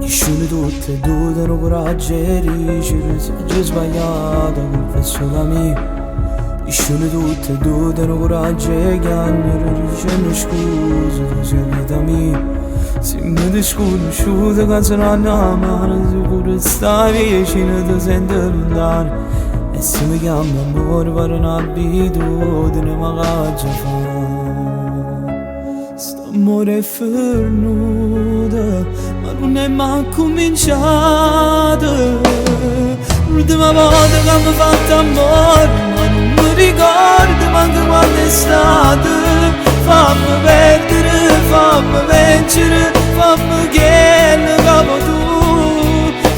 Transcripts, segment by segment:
Nisciuno 'e tutt' 'e duje tene 'o curaggio 'e dicere si aggio sbagliato 'a colpa è sola mia. Nisciuno 'e tutt' 'e duje tene 'o curaggio 'e chiagnere dicenno scusa tu si 'a vita mia. Simme scunusciute ca se danno 'a mano si pure stai vicino te sento luntano. E si mi chiammi ammore pare n'abitudine ma ch'aggia fa? St'ammore è fernuto, ma nun è mai accuminciato. L'ultima volta che m'hai fatto ammore, ma nun mi ricordo manco quando è stato. Fammi perdere, fammi vincere, fammi quello che vuoi tu.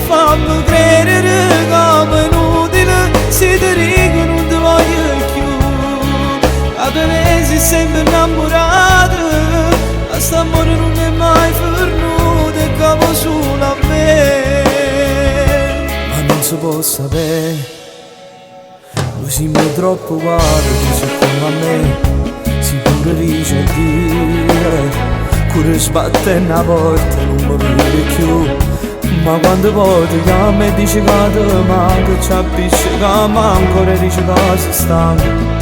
Fammi credere come inutile, se ti dico non ti voglio più. A te sei sempre innamorato, ma st'amore non è mai fernuto e capo solo a me. Ma non si può sapere, noi siamo troppo uguali, tu sei come a me, si pure dice a dire, pure sbatte una porta non mi vede più. Ma quando poi ti chiama e dici che ti manca, ci appiccica ma ancora dice che si stanca.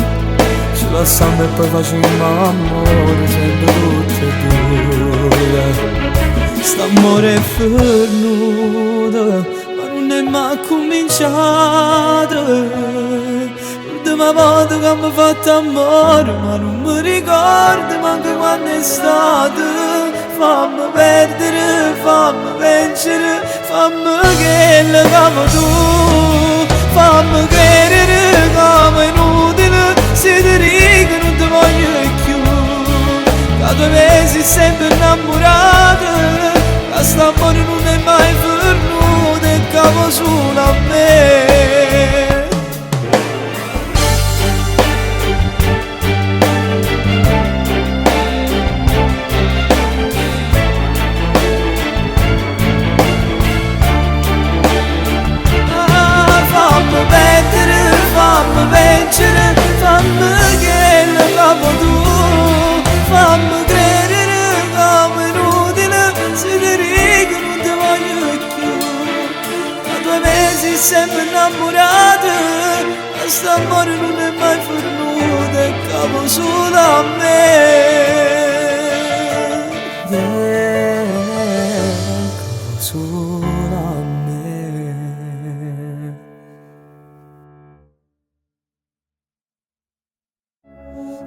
Ci lasciamo e poi facciamo amore sempre tutte e due. St'amore è fernuto, ma non è mai cominciato. L'ultima volta che mi fatto amore, ma non mi ricordo manco quando è stato. Fammi perdere, fammi vincere, fammi quello che vuoi tu. Fammi credere come è inutile, se ti dico non ti voglio più. Che tu mi sei sempre innamorato, che st'amore non è mai fernuto e capo solo a me. Ah, fammi perdere, fammi vincere, fammi quello che vuoi tu. Fammi credere come è inutile, se ti dico non ti voglio più. Ma tu mi sei sempre innamorato, ma st'amore non è mai fernuto e capo solo a me. Yeah, capo solo a me.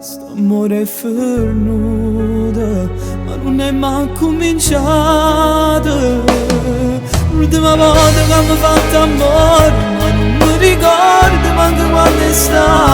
St'amore è fernuto, ma non è mai cominciato. L'ultima volta che mi fatto amore, ma non mi ricordo manco quando è stato.